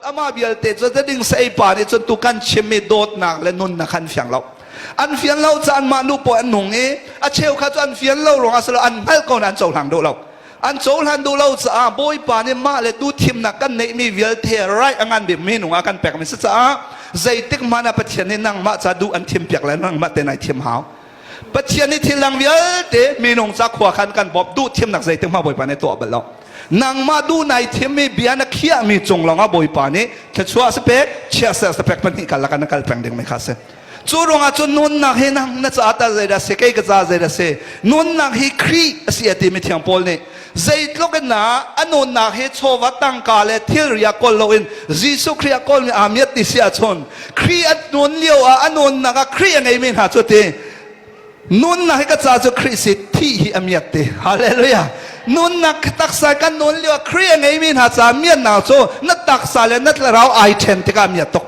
Amah vialte cu ding pa nih cun tu kan chimmi dawtnak le nunnak kha an fiang lo. An fian lo caah anmah nu pawl an nung i a cheu kha cu an fian lo ruangah si lo an hngalh ko nain an cohlang duh lo. An cohlan duh lo caah Bawipa nih mah le tu thimnak kan neihmi vialte right a ngan bikmi nung ah kan pekmi si caah zeitik hmanh ah Pathian nih nangmah ca duh an thimpiak le nangmah te nai thim hau. Pathian nih thil dang vialte minung ca khua khan kan bawmh duh thimnak zeitik hmanh Bawipa nih tuah bal lo. Nangmah duh nai thimmi bia na khiahmi cung lawngah Bawipa nih thluachuah si pek, chiahser si pek pahnih karlak ah na kal peng dingmi kha a si. Cu ruangah cun nunnak hi nang na caah tah zeidah a si, kei ka caah zeidah a si. Nunnak hi Khrih a si a timi Thiang Paul nih zeitluk in dah a nunnak hi chawva tangka le thilri ah kawl loin Jesuh Khrih ah kawlmi aa miat ti si ahcun Khrih a nun lio ah a nunnak ah Khrih a ngeimi hna cu ti nunnak hi ka ca cu Khrih si thih hi a miat ti hallelujah nunnak taksa kan nun lio ah Khrih a ngeimi hna ca miatnak cu na taksa le na thlarau ai ṭhen tikah miat tuk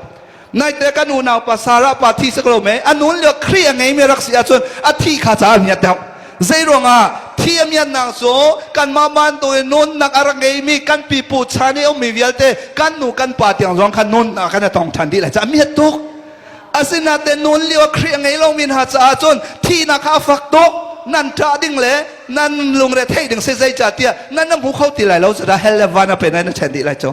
Naite kan unau pa Sarah pa thi sak lo me a nun lio Khrih a ngeimi rak si ahcun a thi kha ca a miat deuh. Zei ruangah thi a miatnak cu kanmah bantukin nunnak a rak ngeimi kan pipu chan i ummi vialte kan nu kan pa tiang zong khan nunnak kan i tong ṭhan dih lai ca a miat tuk. Asinain nun lio ah Khrih a ngei lomi hna caah cun thihnak kha a fak tuk. Nan ṭah ding le nan lungre theih ding si zeicahtiah nan na hmu kho ti lai lo cudah hell le van a pe na ṭhen dih lai cu.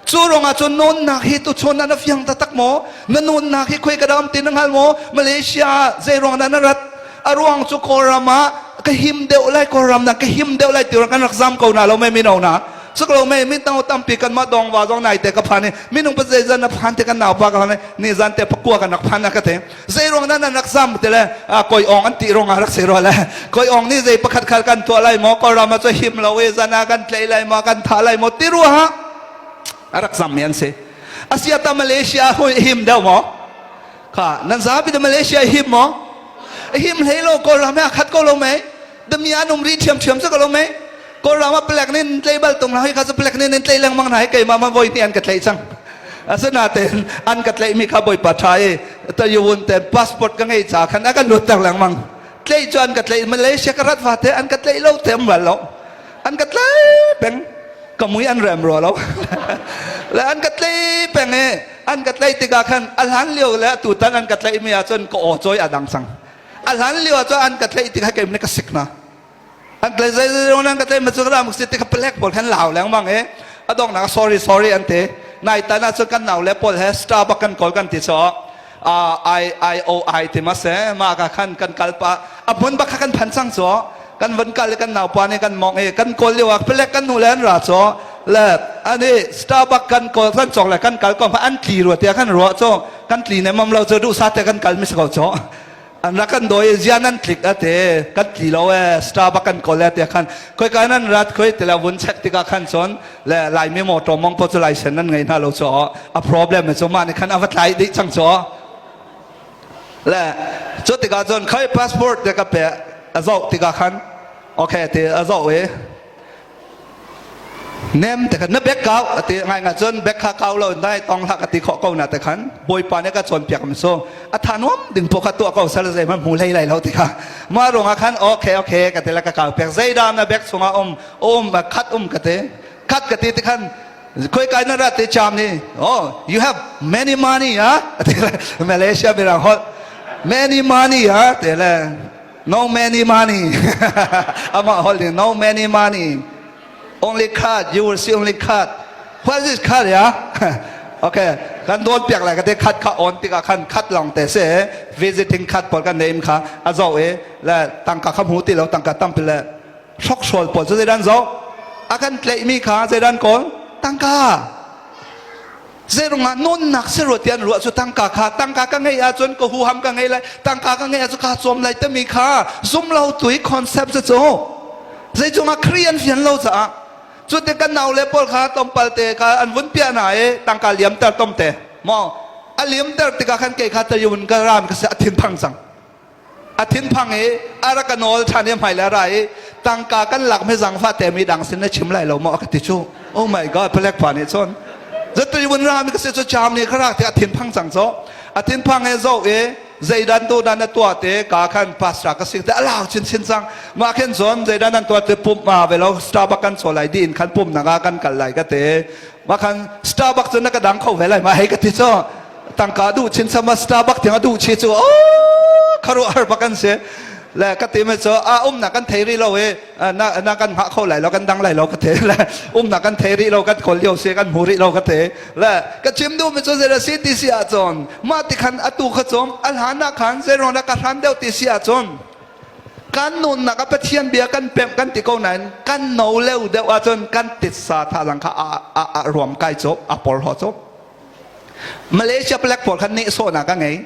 Cu ruangah cun nunnak hi tuchun ah na fiang taktak maw? Na nunnak hi khoi ka dam ti na hngal maw? Malaysia ah zei ruang dah na rat? A ruang cu Kawlram ah ka him deuh lai, Kawlram na ka him deuh lai ti ruang kan rak zam ko na lo mei mino na. Suk lo mei min tang tampi kan mah dong wa zong nai te ka phan i minung pa zeizan na phan te kan nau pa ka phan ni zan te pakua kan rak phan na ka te. Zei ruang dah nan rak zam te le koi ong an ti ruang ah rak si rua le koi ong nih zei pakhat khat kan tuah lai maw Kawlram ah cu him lo i zan ah kan tlei lai maw kan thah lai maw ti ruangah a rak zam mi an si. Asiata Malaysia hui him deuh maw? Kha nan zapi te Malaysia him maw? Him hlei lo Kawlram he a khat ko lo mei? Dami an um ri ṭhiamṭhiam cu ko lo mei? Kawlram ah palek nih nan tlei bal tung hna hi kha cu palek nih nan tlei lengmang hna hi keimah ma voi hnih an ka tlaih cang. Asinain an ka tlaihmi kha Bawipa ṭha i tayuwun te passport ka ngei ca khan a kan lutter lengmang. Tlaih cu an ka tlaih Malaysia ka rat vate an ka tlaih lo te um bal lo. An ka tlaih peng ka mui an rem rua lo. Le an ka tlaih peng i an ka tlaih tikah khan a hlan lio le atutan an ka tlaihmi ahcun ka aw cawi a dang cang. A hlan lio ahcun an ka tlaih tikah keimah nih ka sik hna. An tlai zei zei nan ka tlai ma cu ram si ti kha palek pawl khan lau lengmang i a donghnak sorry sorry an ti. Nai tan ah cun kan nau le pawl he Starbucks kan kawl kan ti so I I O I ti ma se ma ka khan kan kal pa a hmun bak kha kan phan cang cu kan van kal i kan nau pa nih kan mong i kan kawl lio ah palek kan hnu le an ra cu le ani Starbucks kan kawl kan cawk le kan kal ko an tli rua tiah kan ruah cu kan tli ne mam lo cu duh sa te kan kal mi si ko cu an rak kan dawi zia nan tlik a te kan tli lo e Starbucks kan kawl e te khan khoi ka nan rat khoi te la vun check tikah khan cun le laimi motor mong po cu license nan ngei hna lo cho a problem cu mah nih khan a va tlai dih cang cho le cu tikah cun khoi passport te ka pe a zoh tikah khan okay te a zoh i Nem te khan na bek kau a ti ngai nga cun bek kha kau lo dai tong hlah ka ti khawh ko na te khan bawipa nih ka cawnpiak mi cu a tha nuam ding po kha tuah ko sal zei hmanh hmu hlei lai lo ti kha mah ruangah khan okay okay ka ti le ka kau pek zeidah na bek chungah um um khat um ka ti khat ka ti ti khan khoi kai na rat te cham ni oh you have many money ha ti le Malaysia mirang holh many money ha ti le No many money. Amah holh nih no many money. Only card. You will see only card. What is this card ya? okay. Kan dawn piak lai ka te khat kha on tikah khan khat long te se visiting card pawl kan neim kha a zo e le tangka kha hmu ti lo tangka tampi le hrokhrol pawl cu zeidan zo a kan tleihmi kha zeidan kawl tangka Zeirungah nunnak si rua tian ruah cu tangka kha tangka ka ngeih ahcun ka huham ka ngei lai tangka ka ngeih ahcun kaa cawm lai timi kha zum lo tu i concept cu cu zeicungah Khrih an fian lo caah cu te kan nau le pawl kha tompal te kha an vun piah hna i tangka liamter tom te maw a liamter tikah khan kei kha tayun ka ram ka si a thinphang cang A thinphang i a rak ka nawl ṭhan i a hmai le a ra i tangka kan lak mi zangfah te mi dang sin na chim lai lo maw a ka ti cu. Oh my God, palek pa nih cun zatu vun ra mi ka si cu jam nih ka rak ti a thinphang cang cu. A thinphang he zoh i. Zeidan tu dan na tuah te ka khan pastor ka sing te alau chin chin cang. Mah khin cun zeidan nan tuah te pump ma ve lo Starbucks kan chaw lai di in khan pum nanga kan kal lai ka te. Mah khan Starbucks cu na ka dang kho ve lai ma hei ka ti cu. Tangka duh chin sama Starbucks tiang a duh chi cu oh kharuah har bak an si. Le ka ti me cu a umnak kan thei rih lo i na na kan hngah kho lai lo kan dang lai lo ka te le umnak kan thei rih lo kan kawl lio si kan hmu rih lo ka te le ka chim duh mi cu zei si ti si ahcun mah ti khan atu kha cum a hlan ah khan zei ruang dah ka hran deuh ti si ahcun kan nunnak a Pathian bia kan pemh kan ti ko nain kan no leu deuh ahcun kan titsa thazaang kha a a a ruam kai cawp a porhlaw cawp Malaysia palek pawl khan nehsawhnak a ngei.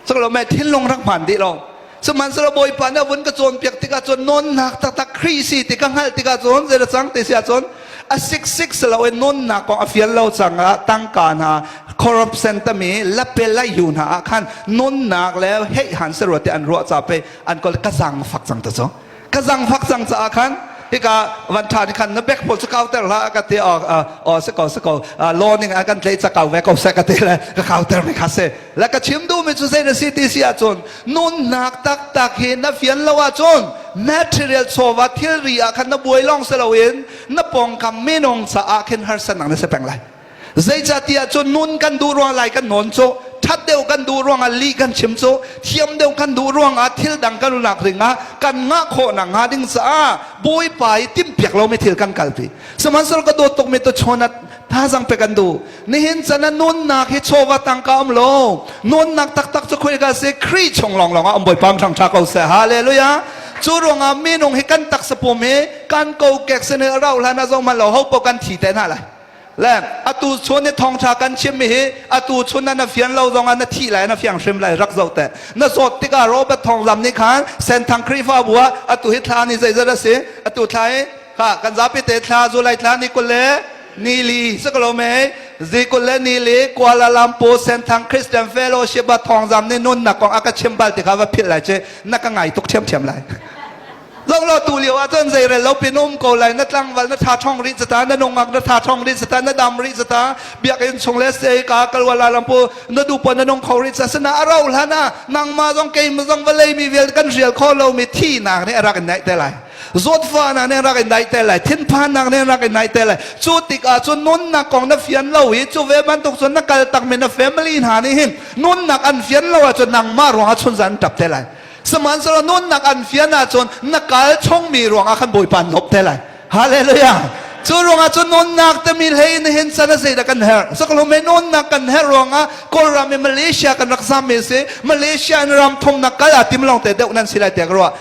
Caklo me thinlung rak hmaan dih lo. Sihmanhsehlaw Bawipa nih a vun ka cawnpiak tikah cun nawnnak taktak Khrih si ti ka hngalh tikah cun zei cang ti si ahcun a sik sik si loin nunnak kong a fial lo cangah tangka hna corruption tami lapel lai yu hna ah khan nunnak le heih han si rua ti an ruah ca pe an kol ka zang fak cang ta cu ka zangfak cang caah khan hika van ṭha nih khan na bek pawl cu kauter hlah ka ti aw si ko si ko law ning ah kan tlaih ca kau ve ko seh ka ti le ka kauter mi kha si le ka chim duhmi cu zei na si ti si ahcun nunnak taktak hi na fian lo ahcun material chawva thilri ah khan na buai lawng si loin na pawngkam minung caah khin harsatnak na si peng lai Zeicahtiah cun nun kan duh ruang lai kan nawn cu ṭhat deuh kan duh ruangah lih kan chim cu thiam deuh kan duh ruangah thil dang kan unak ringah kan ngah khawh nak hnga ding caah Bawipa i timhpiak lomi thil kan kalpi. Sihmanhsehlaw ka dawt tukmi tu chawnat thazang pe kan duh. Nihin chan ah nunnak hi chawva tangka um lo. Nunnak taktak cu khuika si Khrih chung lawnglawng ah um Bawipa ṭhang ṭha ko seh. Hallelujah. Cu ruangah minung hi kan taksa pum hi kan kokek sin hi a rauh hlan ah zong hmanh lo ho paoh kan thi te hna lai. Le atu chun i thawngṭha kan chimmi hi atu chun ah na fian lo zongah na thih lai na fiang hrim lai rak zoh te. Na zawt tikah Robert Thawngzam nih khan Senthang Khrihfabu ah atu hi thla ni zeizat a si? Atu thla hi kha kan zapi te thla July thla ni 20 le ni li si ko lo mei? Zi 20 le ni li Kuala Lumpur Senthang Christian Fellowship ah Thawngzam nih nunnak kong a ka chim bal ti kha va philh lai ci na ka ngai tuk ṭhiamṭhiam lai. Zonglo tu lio ah cun zeirel lo pin um ko lai na tlangval na tha thong rih cata na nungak na tha thong rih cata na dam rih cata biakinn chung le sei ka kalwala lampu na du pon na nung kho rih ca sina a ro hlan ah nangmah zong keimah zong vawlei mi vialte kan rial kho lo mi thihnak nih a rak in naih te lai zawtfahnak nih a rak in naih te lai thinphannak nih a rak in naih te lai cu tikah cun nunnak kong na fian lo i cu ve bantuk cun na kal tak mi na family hna nih hin nunnak an fian lo ahcun nangmah ruangah chunzan an tap te lai Sihmanhsehlaw nunnak an fian ahcun na kal chungmi ruangah khan Bawipa an lawmh te lai. Hallelujah. Cu ruangah cun nunnak timi hlei in hin san a zeidah kan herh. Sakalum he nunnak kan herh ruangah Kawlram i Malaysia kan rak zam mi si. Malaysia in ram thumnak kal a tim lawng te deuh nan si lai te ka ruah.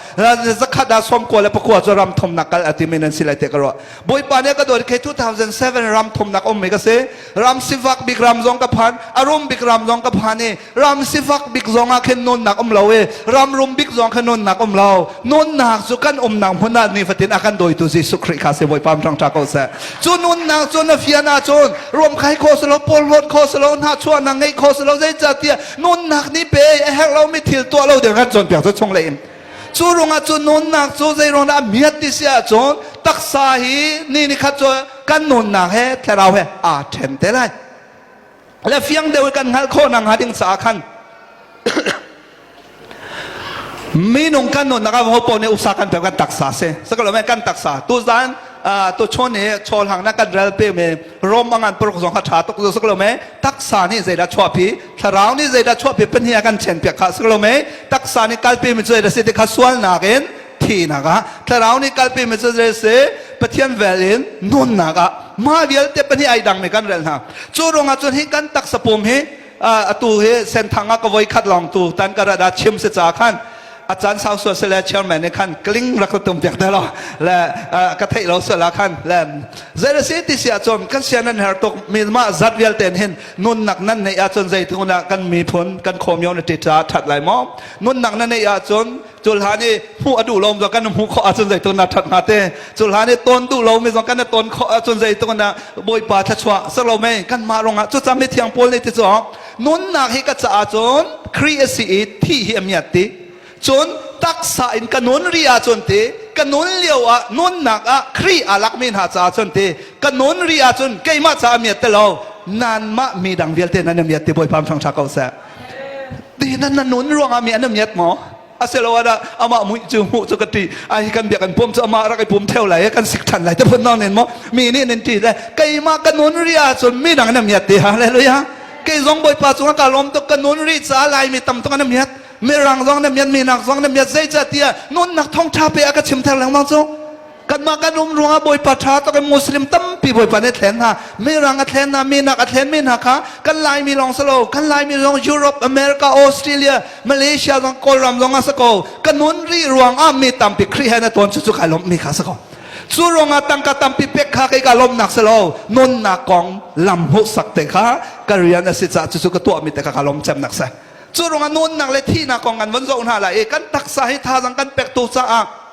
Zakhat ah sawmkua le pakua cu ram thumnak kal a tim in nan si lai te ka ruah. Bawipa nih a ka dawt kei 2007 ram thumnak um mi ka si. Ram sifak bik ram zong ka phan, a rum bik ram zong ka phan i ram sifak bik zong ah khin nunnak um lo i ram rum bik zong khin nunnak um lo nunnak cu kan umnak hmun ah nifatin a kan dawitu Jesuh Khrih kha si Bawipa ṭang ṭha ko seh cu nunnak cu na fian ahcun ruamkai kho si lo porhlawt kho si lo hnahchuahnak ngeih kho si lo zeicahtiah nunnak nih pe a herh lomi thil tuah lo ding kan cawnpiak cu chung lei in cu ruangah cu nunnak cu zei ruang dah a miat ti si ahcun taksa hi ni ni khat cu kan nunnak he thlarau he aa ṭhen te lai Le fiang deuh i kan hngalh khawh nakhnga ding caah khan minung kan nunnak ah ho paoh nih usa kan pek kan taksa si sakalo men kan taksa tuzan tu chun i chawlhang na kan rel pe me rom angan paruk zong kha tha tuk zo sakalo me taksa nih zeidah chuahpi thlarau nih zeidah chuahpi pahnih kan chen piak kha sakalo me taksa nih kalpi mi cu zeidah si ti kha sualnak in thihnak ah thlarau nih kalpi mi cu zei si Pathian vel in nunnak ah mah vialte pahnih ai dang mi kan rel hna cu ruangah cun hi kan taksa pum hi atu hi senthang ah ka voi khat lawng tu tan ka rat ah chim si ca khan a caan sau sual sile chairman nih khan kling rak ka tum piak te lo le ka theih lo sual ah khan le zei si ti si ahcun kan sian nan her tuk mi mah zat vialte hin nunnak nan neih ahcun zeitluk dah kan miphun kan community ca that lai maw nunnak na neih ahcun Cu hlan i hmuh a duh lomi zong kan hmuh khawh ahcun zeitluk na ṭhat hnga te. Cu hlan i ton duh lomi zong kan ton khawh ahcun zeitluk na Bawipa thluachuah si lo mei kanmah ruangah cucaah mithiang Paul nih ti cu nunnak hi ka caah cun Khrih a si i thih hi a miat ti. Cun taksa in ka nun ri ahcun ti ka nun lio ah nunnak ah Khrih aa lakmi hna caah cun ti ka nun ri ahcun keimah caah a miat ti lo nanmah mi dang vialte nan i miat ti Bawipa thangṭha ko seh. Ti na na nun ruangah mi an miat maw? Asilo ah amah mui cu hmuh cu ka ti ai kan biak kan pum cu amah rak i pum theo lai kan sik than lai te phun nawn nen maw mi nih nan ti le keimah ka nun ri ahcun mi dang na miat ti hallelujah kei zong bawipa cungah ka lawm tuk ka nun ri ca lai mi tam tuk an miat mirang zong na miat minak zong na miat zeica tiah nunnak thawngtha pe a ka chim theng lengmang cu kanmah kan um ruangah bawipa ṭha tuk in muslim tampi bawipa nih a thlen hna mirang a thlen hna minak a thlen mi hna kha kan laimi lawng si lo kan laimi zong Europe America Australia Malaysia zong Kawlram zong a si ko ka nun rih ruangah mi tampi Khrih he na tawn cu cu kai lawmh mi kha si ko cu ruangah tangka tampi pek kha kei ka lawmnak si lo nunnak kong lam hmuhsak te kha ka rian a si caah cucu ka tuahmi te kha ka lawm cemnak si cu ruangah nunnak le thihnak kong kan von zoh hna lai i kan taksa hi thazang kan pek tu caah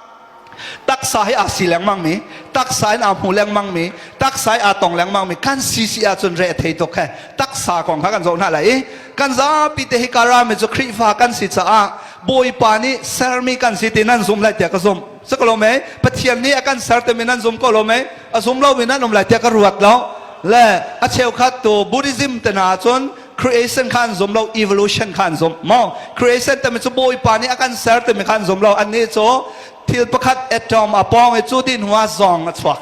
taksa hi aa si lengmang mi taksa in aa hmu lengmang mi taksa i aa tong lengmang mi kan si si ahcun re a thei tuk he taksa kong kha kan zoh hna lai i kan zapi te hi karami cu Khrihfa kan si caah Bawipa nih sermi kan si ti nan zum lai tiah ka zumh si ko lo mei Pathian nih a kan ser timi nan zum ko lo mei a zum lomi nan um lai tiah ka ruat lo le a cheukhat tu Buddhism te hna ahcun creation kha an zum lo evolution kha an zum maw creation timi cu bawipa nih a kan ser timi kha an zum lo annih cu thil pakhat atom a pawng i cu ti hnu ah zawng a chuak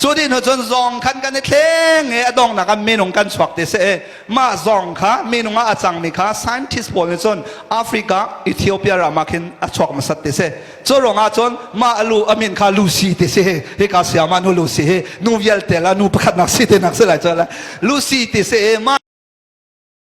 cu ti hnu cun zawng khan kan i thleng i a donghnak ah minung kan chuak ti si i mah zawng kha minung ah a cangmi kha scientist pawl nih cun Africa Ethiopia ram ah khin a chuak hmasat ti si cu ruangah cun mah alu a min kha Lucy ti si hika siama nu Lucy hi nu vialte la nu pakhatnak si ti nak si lai cu Lucy ti si i mah.